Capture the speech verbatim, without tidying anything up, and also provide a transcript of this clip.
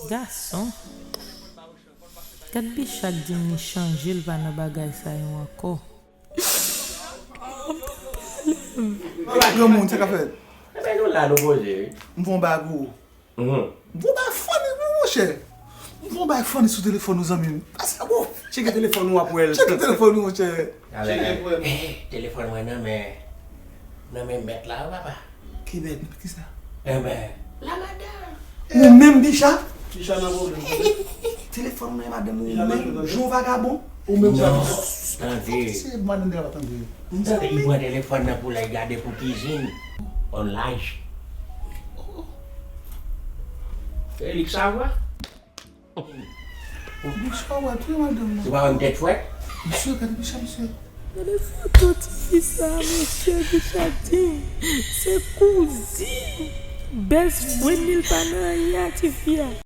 Gason. Gad Bicha k di m li chanje, l pa nan bagay sa yo ankò. Granmoun, sa k ap fèt? Ebyen nou la, nou poze wi. M fè yon bagay pou ou. M fè yon bagay funny wi monchè. M fè yon bagay funny sou telefòn ou zanmi m. Pase bon. Tcheke telefòn ou w ap wè l. Tcheke telefòn ou monchè. Alè, telefòn mwen nan men nan men mèt la wi papa. Ki mèt? Kisa? Enben, la madanm. Ou menm Bicha? Bicha nan pwoblèm. Telefòn mwen madanm ou menm jan vagabon. Ou menm sa. Non, tande. Fòk se madanm de la pa tande. M tande li pran telefòn nan pou l al gade pou kizin. On laj. E li k savwa. Ou pa wè tou madanm nan. Ou pa wè m tèt fwèt? Mesye, gade Bicha mesye. Gade foto tifi sa mesye, Bicha di se kouzin best friend li, l pa nan anyen a tifi a.